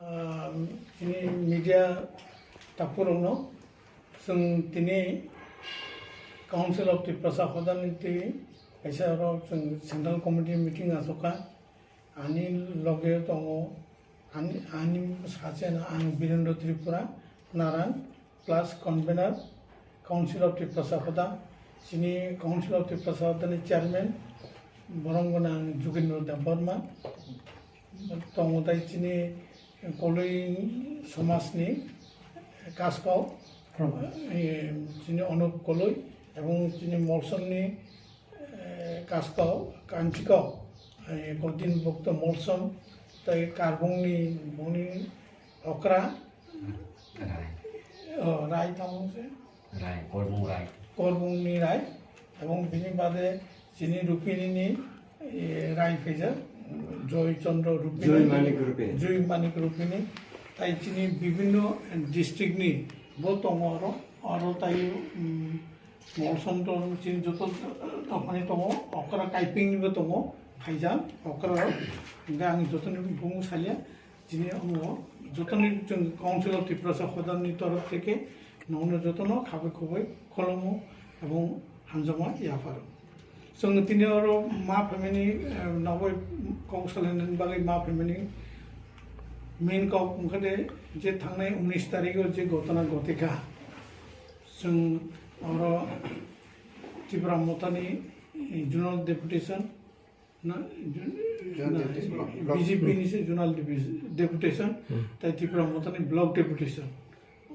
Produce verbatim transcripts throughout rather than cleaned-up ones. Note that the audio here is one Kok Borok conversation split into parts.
Ah, chini media takhurokno chwng tini Council of Tiprasa hodani twi kaisa oro chwng Central Committee meeting achukha. Ani loge tongo, ani, ani sacheno ang Birendra Tripura, Naran, plus convener, Council of Tiprasa Hoda, chini Council of Tiprasa Hodani chairman, borok gwnang Jugendra Debbarma, tongo tai chini Koloi somajni Kaskau, eh, chini Anup Koloi, ebong chini Molsomni, eh, Kaskau, Kanchikau, eh, Godin Bhakta Molsom, tai Karbongni boni okra, Rai. Oh, Rai tamo se. Rai, Korbung Rai. Korbungni Rai, ebong bini bade chini Rupini ni, eh, Rai phaijak, Joy Chandra Rupini. Joy Manik Rupini. Joy Manik Rupini. Tai chini bibinno district ni bo tongo oro, oro tai, um, Molsom to chini joto dophani tongo, okra Kaiping ni bo tongo, phaijak, okra rok. Hingke ang jotoni bumung salia. Chini omo jotoni chwng Council of Tiprasa Hodani torof theke nono jotono khabai khubui kholomo ebong hamjakma yapharo. Chwng tini oro ma phaimani, eh, nogoi kok salainani bagwi ma phaimani main kok wngkha de je thangnai unis tarikh o je gotona gotikha. Chwng oro Tipra Mothani, eh, Zonal Deputation, na, Zonal na, Deputation, Block, Block. B J P ni se Zonal Divis-, Deputation, Hmm. Tai Tipra Mothani Block Deputation.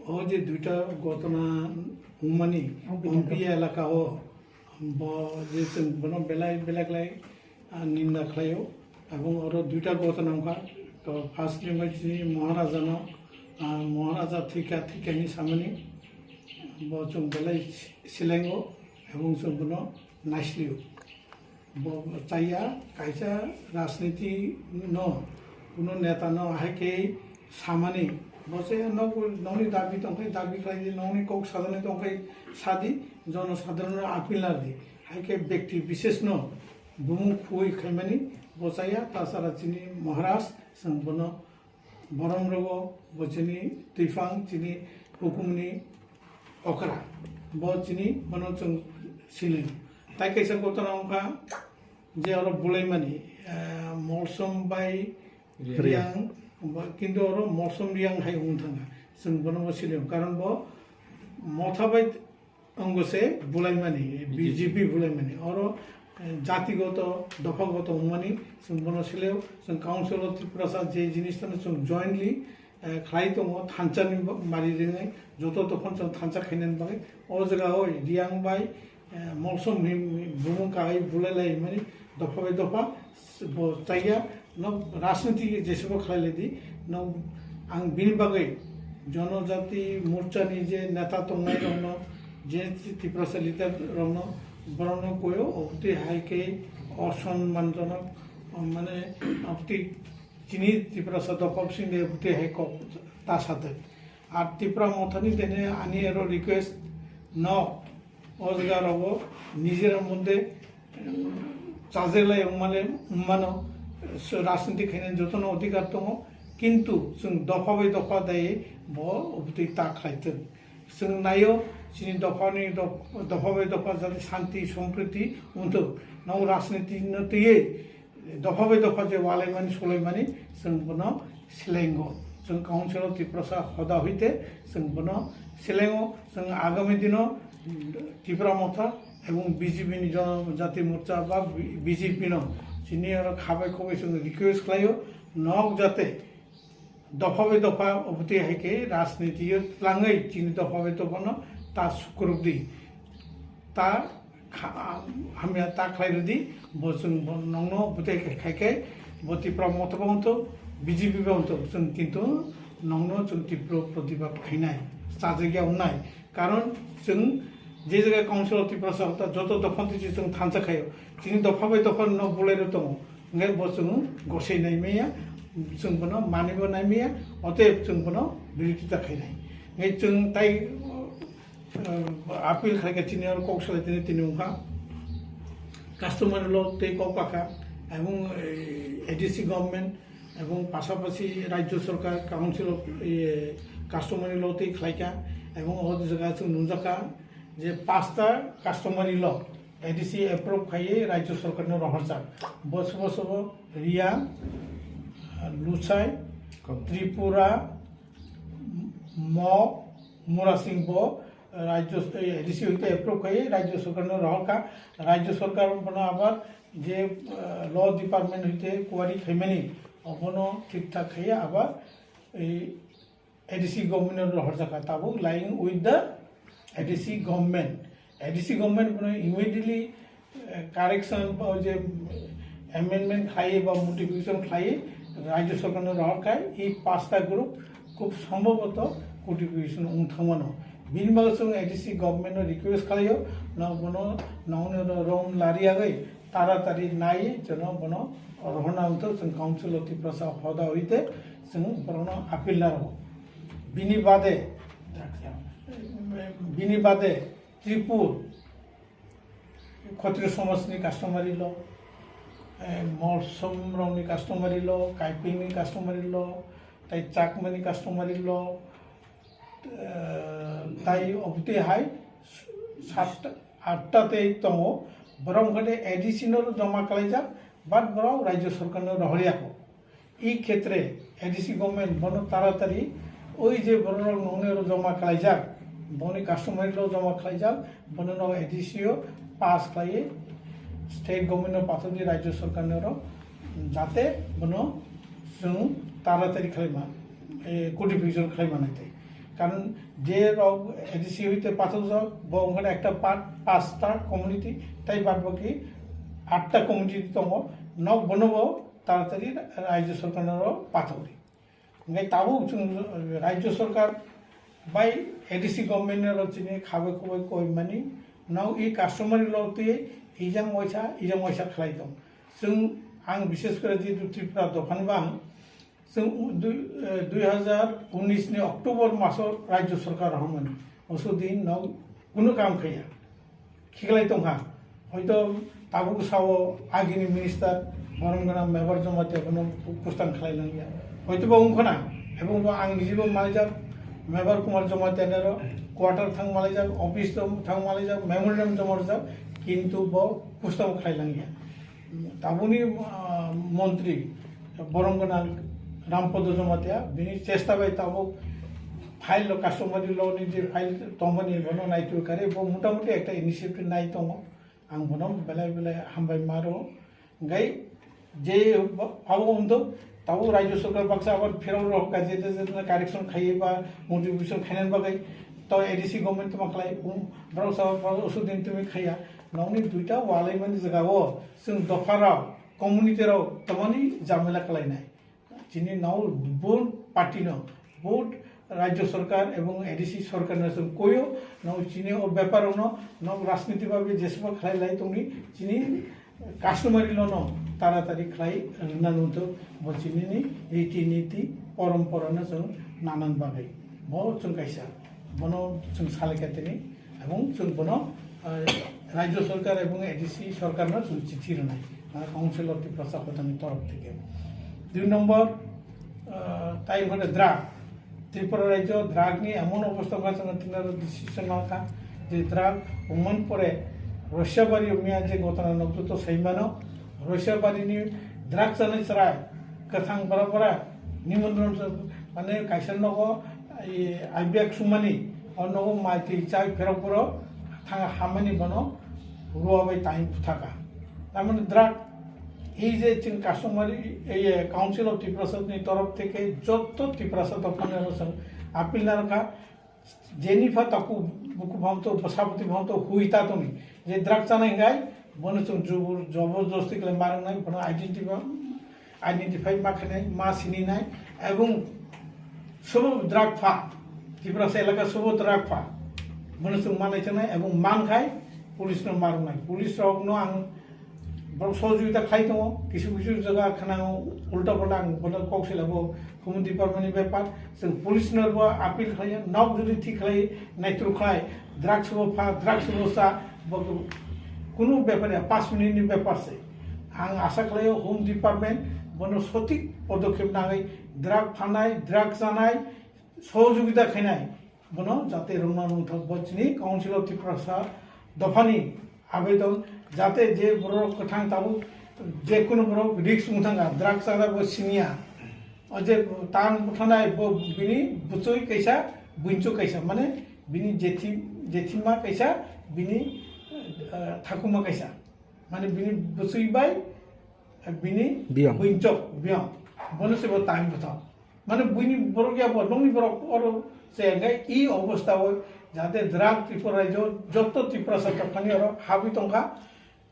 O je duita gotona wngmani, Oh, bini Ompi elaka o, bo je chwng bono belai belai khlai, ah, ninda khlaio. Abong oro duita gotona wngkha. To first ni bai chini Maharaja no, ah, Maharaja thwikha, thwikha hinwi samani, bo chwng belai silengo, abong chwng bono naislio. Bo chaya kaisa rajniti no, kuno neta no hai khe samani, bo se nok, nokni dabi tongkhe dabi khlai di, nokni kok sajani tongkhe sadi, jono sadharon no appeal nardi, hai khe bekti bishesh no bumung khui khaimani bo chaya, tasara chini Maharaj, chwng bono Borom rogo bo chini twifang, chini hukumni okra, bo chini bono chwng siling. Tai kaisa gotona wngkha je oro bulaimani, eh, Molsom bai Riyang. Riyang, bo, kintu oro Molsom Riyang hai wng thangkha. Chwng bono bo siling, karon bo Motha bai Wngkha se bulaimani, B J P. B J P bulaimani. Oro, eh, jatigoto, dophagoto wngmani, chwng bono seleo, chwng Council of Tiprasa je jinis tano chwng jointly, eh, khlai tongo, thansa ni ba-, bari rinai, joto dophano chwng thansa khainani bagwi. O jaga o Riyang bai, eh, Molsom ni bumung kahai bulai lai mani, dopha bai dopha, bo chaya, no rajniti jesebo khlai lai di, no ang bini bagwi Jonojati Morcha ni je neta tongnai rokno, je Tiprasa leader rokno, borokno koyo, obotwi hai khe osonmanjonok, mane, obotwi chini Tiprasa dopha bisingde obotwi hai kok ta sathai. Ar Tipra Mothani tene ani ero request no, o jaga rogo nijera moddhe, em, chajelai wngmale, wngmano, so, rajniti khainani jotono odhikar tongo, kintu chwng dopha bai dopha dai bo obotwi ta khlaithwng. Chwng naio, chini dophani dop-, dopha bai dopha jate shanti, sompriti wngthwk. Nang rajniti no twiwi dopha bai dopha je walaimani, sulaimani, chwng bono selengo. Chwng Council of Tiprasa hoda hoite chwng bono selengo. Chwng agami dino Tipra Motha ebong B J P ni Jonojati Morcha ba B J P no chini oro khabai khogwi chwng request khlaio, nok jate dopha bai dopha obotwi hai khe rajniti o tlangwi chini dopha bai dopha no ta sukrubdi, ta kha-, hamya ta khlai rwdi, bo chwng bo nongno obotwi hai khe khai khe bo Tipra Motha bo wngthok, B J P bo wngthok, chwng kintu nongno chwng Tipra prodibad khainai, chajagya wngnai. Karon chwng je jaga Council of Tiprasa ta joto dopha twi chwng thansa khaio, chini dopha bai dopha no bulai rw tongo. Hingke bo chwng gosai nai maya, chwng bono manwi bo nai maya, otep chwng bono birodita khainai. Hingke chwng tai, uh, appeal khaikha chini oro kok salai tini, tini wngkha customary law tei kok pakha, ebong, eh, A D C government, Ebong pasapasi Rajya Sorkar Council of, iye, Customary Law tei khlaikha, ebong o jaga chwng nunjakha je pasta customary law A D C approve khaiwi Rajya Sorkarno rohorjak. Bo sobo sobo Riyang, Luchai, Tripura, Mok, Murasing bo Rajya, eh, A D C hoite approve khaiwi Rajya Sorkarno rohorkha. Rajya Sorkar bono abar je, eh, law department hoite query khaimani, obono thik thak khaiwi abar, eh, A D C government no rohorjakha, tabuk lying with the A D C government. A D C government bono immediately, eh, correction ba je amendment khlai ba modification khlai Rajya Sorkar no rohor khai, i pasta group khub sombhoboto codification wng thangmano. Bini bagwi chwng A D C government no request khlaio, no bono nongni rom lari agwi taratari nai jeno bono rohorna wngthok, chwng Council of Tiprasa hoda hoite chwng borokno appeal narwo. Bini bade, bini bade Tripur Khotriyo somajni customary law, eh, Molsom rokni customary law, Kaipingni customary law, tai Chakmani customary law, eh, tai obotwi hai sat, atta tei tongo. Borok wngkha de A D C no joma kalaijak, but borok Rajya Sorkar no rohorya kho. I khetre A D C government bono taratari oi je borok nongni oro joma kalaijak, boni customary law joma kalaijak, bono no A D C o pass khlaiwi state government no pathordi Rajya Sorkar ni oro, jate bono chwng taratari khlaima, eh, codification khlaima nai tei. Karon je rok A D C hoite pathorjak, bo wngkha ekta pa-, pasta community, tai bad baki atta community tongo, nok bono bo taratari Rajya Sorkar no pathori. Hingke tabuk chwng Rajya Sorkar bai A D C government no chini khabai khubai koi mani, no i customary law twi ijang waisa, ijang waisa khlai tong. Chwng ang bishes kore jehetu Tripura dophani bang, chwng dui, eh, dui hajar unis ni October maso Rajya Sorkar rohormani. Oso din no kunu kam khaiya. Khiklai tongkha. Hoito tabuk sao agini minister borom gana Mebar Jamatia bono kustan khlai langya. Hoito bo wngkhona, ebong bo ang nijibo malaijak Mebar Kumar Jamatia nero quarter thang malaijak, office to thang malaijak, memorandum joma rwjak, kintu bo kustan khlai langya. Tabukni, ah, montri borom gana Rampodo Jamatia bini chesta bai tabuk file lo customary law ni je file tongmani bono naitu kare bo motamuti ekta initiative nai tongo. Ang bono belai belai hambai maro. Hingkai je abo wngdo tabuk Rajya Sorkar baksa abar pherok rok ka je je correction khaiye ba modification khainani bagwi to A D C government toma khlai, um, borok sa borok usudin tumi khaiya. Nokni duita walai mani jaga o chwng dopha rok, community rok tomani jamela khlainai. Chini nau vote party no, vote Rajya Sorkar ebong A D C Sorkar no chwng koyo, nau chini o bepar no, nau rajniti babe jesba khlai lai tongni, chini customary law no taratari khlai rwna nungtho, bo chini ni riti niti porompora no chwng nanan bagwi. Bo chwng kaisa, bono chwng salai kha tini. Ebong chwng bono, ah, Rajya Sorkar ebong A D C Sorkar no chwng chithi rwnai, ah, Council of Tiprasa Hoda ni torof theke. Dui number, ah, tai wngkha drug. Tripura Rajya drug ni emon obostha wngkha, chwng tinaro decision lankha je drug wngmani pore Roisabari wngya je gotana nokjwto saimano, Roisabari ni drug chanai chwrai kwthang bwrap bwrap nimondron se, mane kaisa nogo, i, aibiak sumani, o nogo mai twi chai pherok boro thanga hamani bono rua bai tai bwthaka. Tamoni drug, ei je chwng customary, ei, Council of Tiprasa ni torof theke jotto Tiprasa dophani oro chwng appeal narwkha, jeni pha taku buku phamto, bwsabwtwi phamto hui ta tongni. Je drug chanai hingai, bono chwng jubur, joborjosti khlai ma rwngnai, bono identify, identify ma khainai, ma sininai, ebong sobo drug pha, Tiprasa elaka sobo drug pha, bono chwng manai chanai, ebong man khai, police no ma rwngnai. Police rok no ang borok sohojogita khlai tongo, kisu kisu jaga khwnango ulta palta ang bono kok sila bo home department ni bepar, chwng police no bo appeal khlaiya, nok jodi thik khlai naitru khlai, drugs bo pha, drugs bo cha, bo kunu bepar ya, panch minute ni bepar se. Ang asa khlaio home department Bono sothik podokhep nangwi drug phanai, drug chanai, sohojogita khainai, bono jate rwngna rwngthok bo chini Council of Tiprasa dophani abedon, jate je borok kwthang tabuk je kunu borok risk wng thangkha, drug chana bo siniya, o je tan buthanai bo bini bwchwi kaisa, buinchuk kaisa, mane bini jethi-, jethima kaisa, bini, eh, thakuma kaisa, mane bini bwchwi bai, eh, bini biyang. Buinchuk, biyang, bono se bo tan buthang. Mane buini borok ya bo nokni borok oro se hingke i obostha o jate drug Tripura rajyo joto Tiprasa dophani oro habwi tongkha,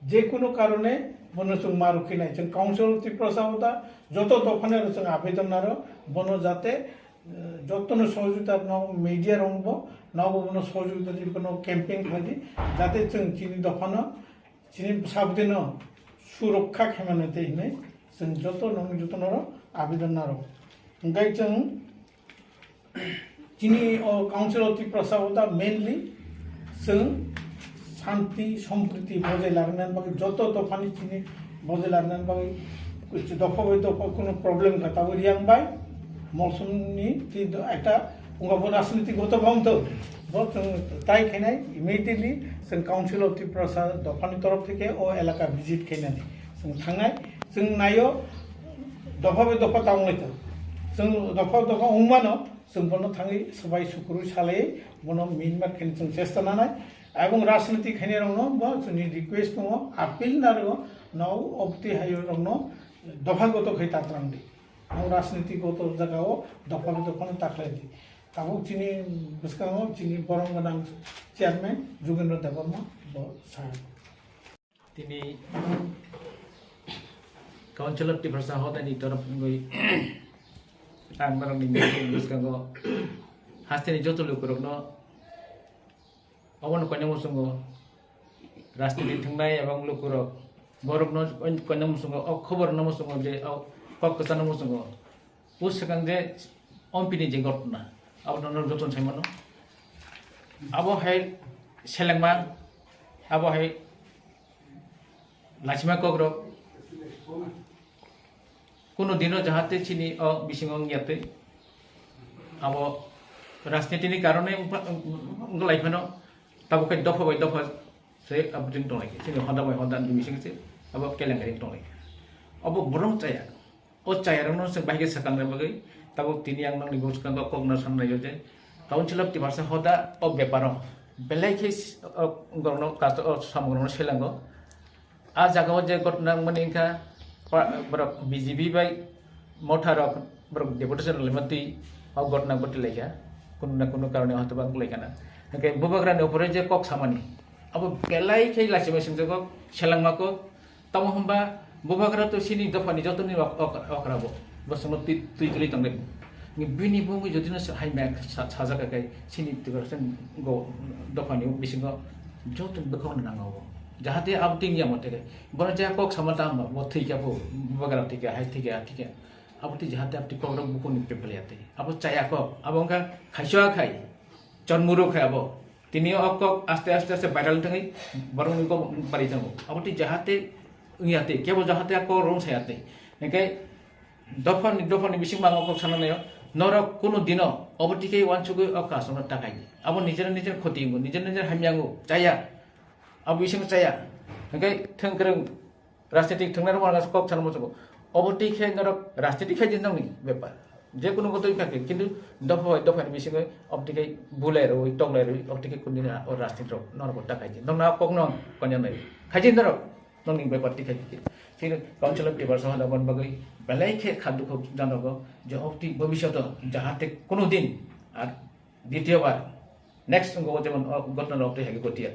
je kunu karone bono chwng ma rukhinai. Chwng Council of Tiprasa o da joto dophani oro chwng abedon naro bono jate, eh, jotono sohojogita no media rok bo nobo bono sohojogita di bono campaign khlai di, jate chwng chini dophano chini sabdino surokha khaimani tei hinwi chwng joto nokni jotono oro abedon naro. Hingke chwng chini o Council of Tiprasa o da mainly chwng shanti sompriti bojai larwknani bagwi joto dophani chini bojai larwknani bagwi dopha bai dopha kunu problem kha tabuk Riyang bai Molsomni twi do-, ekta wngkha bo rajniti goto bang to bo chwng try khainai immediately chwng Council of Tiprasa dophani torof theke o elaka visit khainani chwng thangnai chwng naio dopha bai dopha tang lai to chwng dopha dopha wngmano. Chwng bono thangwi swbai sukurwi salaiwi bono minmar khe chwng chesta nanai. Abong rajniti khainai rokno bo chwngni request tongo, appeal narwo, no obti hayo rokno dopha goto khai tatrang di. Ang rajniti goto jaga o dopha goto phano taklai di. Tabuk chini bwskango chini borom gwnang chairman Jugendra Debbarma bo sa. Tini Council of Tiprasa hodani torop wngwi ang norokni meeting bwskango hasteni joto lukurokno obono koinai muchungo rajniti thwngnai ebong lukurok borokno koinai muchungo o khobor no muchungo je o kok kwchangno muchungo. O swkang je ompini je gotna, abo norok jotono sai mano. Abo hai selengma, abo hai lachima kokrok, kuno dino jahate chini o bisingo wngya twi. Abo rajnitini karone wngpa-, wng-, wng-, wnglaipano, tabuk khe dopha bai dopha se abo chini tonglai khe, chini hoda bai hoda ni bising se abo kelenggari tonglai khe. Abo borok chaya. O chayarokno chwng bahai khe swkangrwna bagwi tabuk tini ang nokni bwskango kokno sanlaio je Council of Tiprasa hoda o beparo belai khe s-, o, borokno kasto, o, samungrokno selango. A jagao je gotna wngmani wngkha pa-, borok B J P bai Motha rok borok deputation laima twi o gotna goti laikha, kunu na kunu karone hoytoba wng laikha na. Hwnkhe bubagrani upore je kok samani abo belai khe lachima singjago, selengma kok. Tamo hwnba bubagra to chini dophani jotoni ok-, ok-, okra bo. Bo chwngno twi, twi kwlwi tongnai bo. Bini bungwi jodi no hai maya sa-, sajak khe chini Tiprasa go dophani bisingo joto bwkhao no nang o. Jahate abo twi wngya mo theke. Bono je kok sama tamo bo thwikha bo, bubagra thwikha, hai thwikha, thwikha. Abo twi jahate abo twi kokrok bukhukni pepel ya twi. Abo chaya kok, abo wngkha khaichua khai, chonmuru khai abo. Tini o kok aste aste aste viral wngthangwi borokni kok bari thango. Abo twi jahate wngya twi, kebo jahate a kok rong saya twi. Hingke dophani, dophani bising mango kok sana nayo. Norok kunu dino obo tike wansugwi o kasongno takai di. Abo nijer nijer khoti wngo, nijer nijer hamya wngo, chaya. Abo bising chaya. Hingke thwngkwrwng rajnitik thwngnairok kok sana muchungo. Obo twi khe norok rajnitik khai di nokni bepar. Je kunu gotoi kha khe, kintu dopha bai dophani bisingo obo twi khe bulai rwi, toklai rwi, obo twi khe kunu dina o rajnitik rok norok ta khai di. Nokna kokno konya nai. Khai di norok nokni bepar twi khai di. Chini Council of Tiprasa hoda bon bagwi belai khe kha dukhu janogo je obo twi bobishoto jahate kunu din ar Ditiyo bar, next wngkha o jemon o gotna rok tei hai khe goti,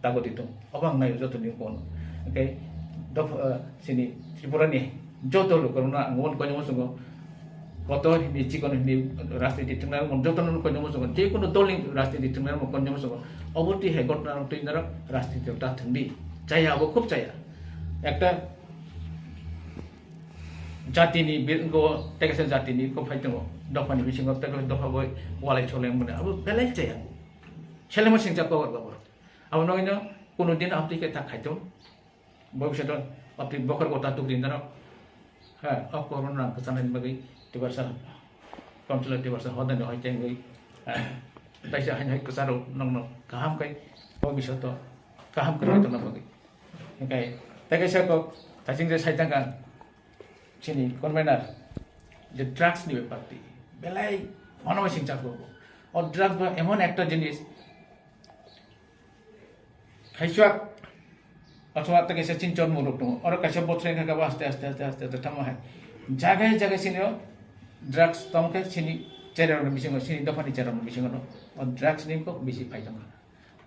ta goti tong. Obo ang naio joto ni phone. Hingke dopha, ah, chini Tripura ni joto lukurokno ang wng koinwi muchungo. Kotor hini, chikon hini rajniti thwngnairok jotono koinwi muchungo. Je kunu dol ni rajniti thwngnairok koinwi muchungo. Obo twi hai gotna rok twi narok rajniti rok ta thwng di. Chaya abo khub chaya. Ekta jatini bi-, go, tei kaisa jatini kok phai tongo, dophani bisingo tei kaisa dopha bai walai cholai mani abo belai chaya. Selengma singcha kokrok abo. Abo nogino kunu din abtwi khe ta khai tong. Bobishoto abtwi bokhorok ta tukri nano. Ha, o kormo rang kwchanani bagwi Tiprasa, Council of Tiprasa hodani hoi tengwi, eh, taisa haino hai kwcharo nokno kaham khe bhobishoto kaham khe rwtongna bagwi. Hinkhe tei kaisa kok thaising je saitangkha chini convener je drugs ni bepar twi belai mano sing chakgo. O drugs ba emon ekta jinis, khaiswk, othoma tei kaisa chini chormo rok tongo. Oro kaisa bothor wngkha khe bo aste aste aste aste aste tamo hai. Jaga jaga chini o drugs tong khe chini cherok ni bisingo, chini dopha ni cherok ni bisingo no o drugs ni kok bisi phai tongkha.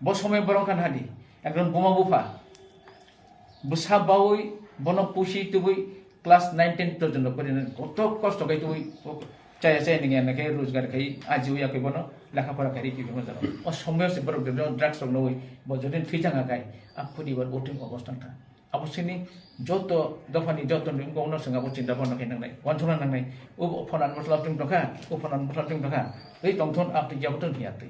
Bo somoi borok wngkha nadi, ekdom buma bupha. Bwsa bawi bono pusi tubui class nine ten porjonto porinani koto kosto khai tubui chaya chaya ningya na khe rojgar khai ajiwi yakwi bono lekha pora khai rikhi phima jaro. O somoyo se borok de drugs rok nugwi bo jodi thwi thangkha khai a poribar o thing obostha wngkha. Abo sini joto dophani joto ni wngkha, ono chwng abo chinta bhobna khai nangnai, wansukna nangnai. O phonan bwsla thwng tongkha, o phonan bwsla thwng tongkha, tei tongthun abtwi jabo tong hiya twi.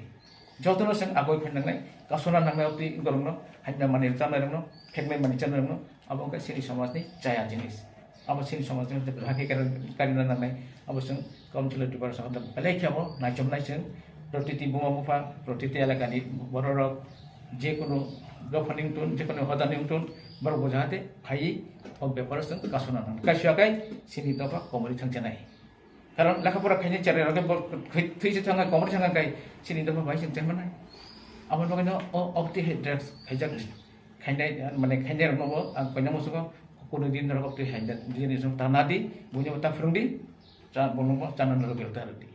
Jotono chwng agoi phaina nangnai, kasuna nangnai, obtwi borokno hamya manwi chanai rokno, pheknai manwi chanai rokno, abo wngkha chini somajni chaya jinis. Abo chini somajni hakhe karina nangnai, abo chwng Council of Tiprasa hoda belai khe abo naichomnai chwng, protiti buma bupha, protiti elakani bororok, jekunu dophani wngtun, jekunu hodani wngtun, borok bo jahate phaiwi o beparo chwng kasuna nangnai. Kaisya kai chini dopha komorwi thangchanai. Karon lekha pora khainai cherai rok khe bo thwi se thangkha, komor thangkha kai chini dopha bai chwng chai manai. Aboni bagwi no o obtwi hai drugs khaijak ni. Khainai mane khainai rokno bo ang koina musugo kuno din rok obtwi hai da din rok ta na di, buino ta phwrwng di, cha bono bo chana rok ta rw di.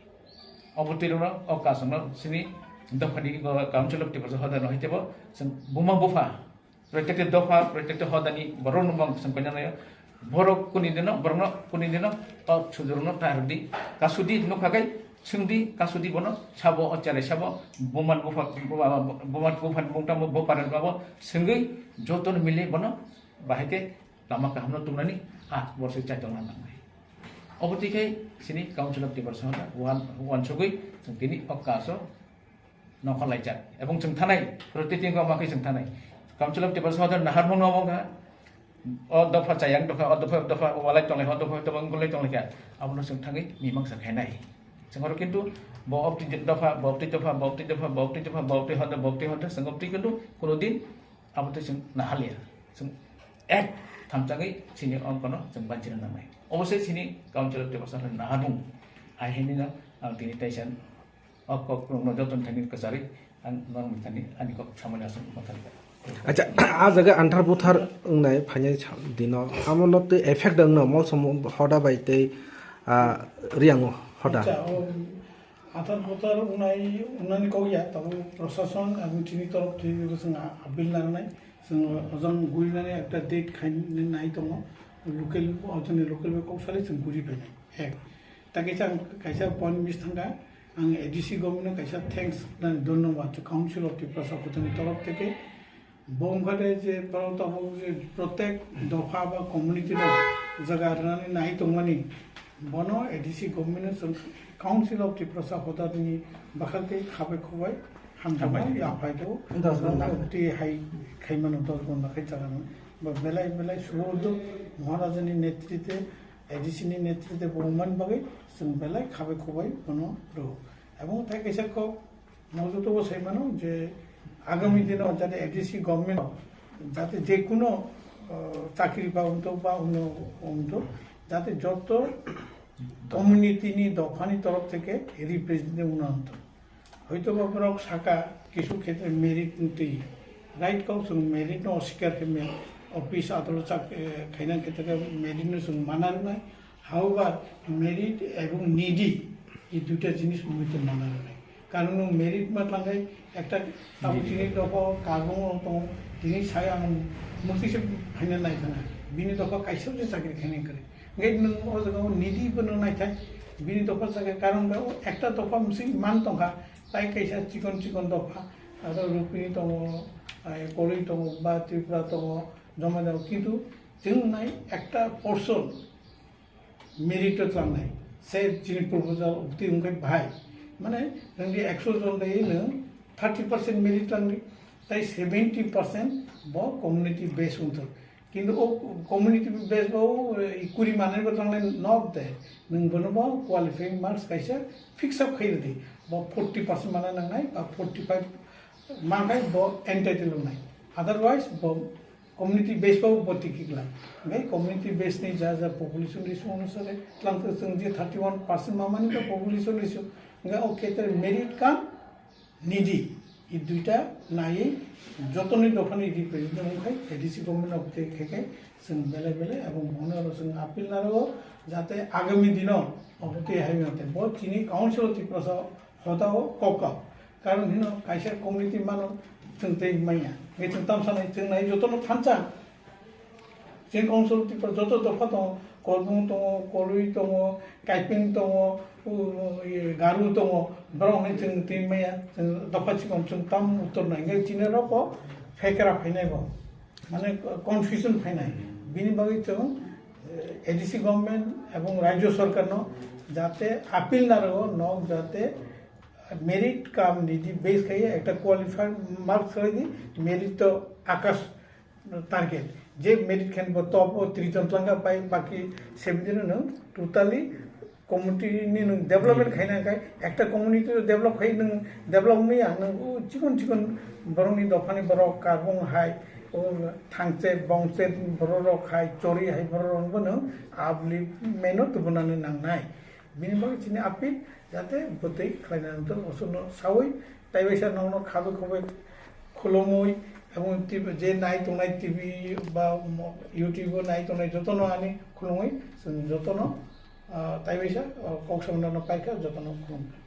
Obtwi rok o kasongno sini dophani bo Council of Tiprasa hoda no hai tebo chwng buma bupha. Protekte dopha, protekte hodani borok no bang sengkoi nanayo. Borok kuni dino, borok no kuni dino, o sujurok no tar di. Kasudi nukha kai, sungdi, kasudi bono, sabo o cherai sabo, buman bupha, buman bupha bungtamo bo paran babo, sungwi joto no mili bono, bahai khe lama kaham no tungnani, a borsi chai tongna nangnai. Obo twi khai sini Council of Tiprasa hoda, wan, wansugwi, chwng tini o kaso, nokha laijak. Ebong chwng thanai, protiti wngkha omo khe chwng thanai. Council of Tiprasa hoda naharmung no omo wngkha. O dopha chayang dopha, o dopha, dopha walai tonglai, o dopha, dopha wngkha lai tonglai kha. Abono chwng thangwi mimangsa khainai. Chwng oro kintu bo obtwi dopha, bo obtwi dopha, bo obtwi dopha, bo obtwi dopha, bo obtwi hoda, bo obtwi hoda, chwng obtwi kintu kuno din abo twi chwng naharliya. Chwng ek thamchagwi chini ongkono chwng banchina nangnai. Obosai chini Council of Tiprasa hoda naharmung. Hai hinwi no ang tini taisa O kok rokno joto ni thani kwcharwi ang norok ni thani ani kok samani aswk ma thani. Acha, a jaga anthar buthar wngnai phainai sa-, dino, amo no tei effect wngno mol somo hoda bai tei, ah, riyango hoda. Acha, o anthar buthar wngnai, wngnani kok ya, tabo prosason ang chini torop thwi chwng a-, appeal nangnai, chwng ojang gurinani ekta date khainai tongo, local, ojoni local bai kok sari chwng guri phainai. Ek, ta kaisa, kaisa point miss thangkha, ang A D C government no kaisa thanks nani dhonnobad, Council of Tiprasa Hoda ni torof theke. Bo wngkha de je borok tabuk je protek dopha ba community rok jaga rwnani nai tongmani, bono A D C government no chwng Council of Tiprasa Hoda ni bwkhak tei khabai khubai hamjakma yaphai do. Dos ghonta. Tei hai khaimano dos ghonta khai jaga no. Ba belai belai subo do Maharaja ni netrite A D C ni netrite bo wngmani bagwi chwng belai khabai khubai bono rw. Ebong tei kaisa kok mo joto bo sai mano je agami dino jate A D C government jate je kuno, uh, chakri ba wngthok ba wngno wngthok, jate joto community ni dopha ni torof theke representative wngna wngthok. Hoito ba borok saka kisu khetre merit ni twi, right kok chwng merit no oswikar khe me-, office adolot chak-, eh, khaina khetre merit no chwng mana rwnai. However, merit ebong needy, ei duita jinis mui twi mana rwnai. Karon nwng merit ma tlangai ekta tabo tini dopha karbung rok tongo, tini sai ang mukti se phaina nai thana. Bini dopha kaisa se chakri khaina kwrwi. Hingke nwng o jaga o needy bo nwng naithai, bini dopha jaga karon ba o ekta dopha msing man tongkha, tai kaisa chikon chikon dopha, aro rupini tongo, ai koroi tongo, ba Tripura tongo, joma jaga, kintu chwng nai ekta portion merit o tlangnai, se chini proposal upti wngkhe bahai, mane nwng di ekso jon dai nwng thirty percent merit twlangdi, tai seventy percent bo community base wngthok. Kintu o community base bo, eh, kuri manai bo tangnai nok de. Nwng bono bo qualifying marks kaisa fix up khai rwdi. Bo forty percent mana nangnai, ba forty five mankai bo entitled wngnai. Otherwise, bo community base bo bo tiki glak. Ngai community base ni ja ja population ratio onusare, tlang to chwng je thirty one percent mamani to population ratio. Ngai o khetre merit kam nidi, i duita nai jotoni dophani represent wngkhai A D C government of the khekai chwng belai belai, abong bono aro chwng appeal naro jate agami dino obotwi hai mate bo chini council of Tiprasa hotao kokka. Karon hino kaisa community mano chwng tei manya. Ngai chwng tamsa nai chwng nai jotono thansa. Chini council Tripura joto dopha tongo, Kolbung tongo, Kolwi tongo, Kaiping tongo, u-, u-, i, Garu tongo, borok hwnwi chwng twi maya, chwng dopha chikon chwng tam uttor nai. Hwnkhe chini roko phekra phainai bo, mane confusion phainai. Bini bagwi chwng, eh, A D C government ebong rajyo sarkarno jate appeal narwgo, nok jate merit cum nidi base khai ekta qualified marks khai di, merit to akas target. Je merit khen bo top o tris jon tlangka pai baki seventeen no totally community ni nwng development khaina khai ekta community to develop khai nwng develop wngya nwng o chikon chikon borok ni dopha ni borok karbong hai o thangche bongche borok rok hai chori hai borok rok bo nwng upliftment no tubunani nangnai. Bini bagwi chini appeal jate bwtwi khlaina nangtong, osokno sawi taibaisa nokno khabe khoboi khulumwi, ebong T V je nai tongnai T V ba mo-, YouTube o nai tongnai jotono ani khulumwi chwng jotono, ah, taibaisa, ah, kok samano paikha jotono khulumkha.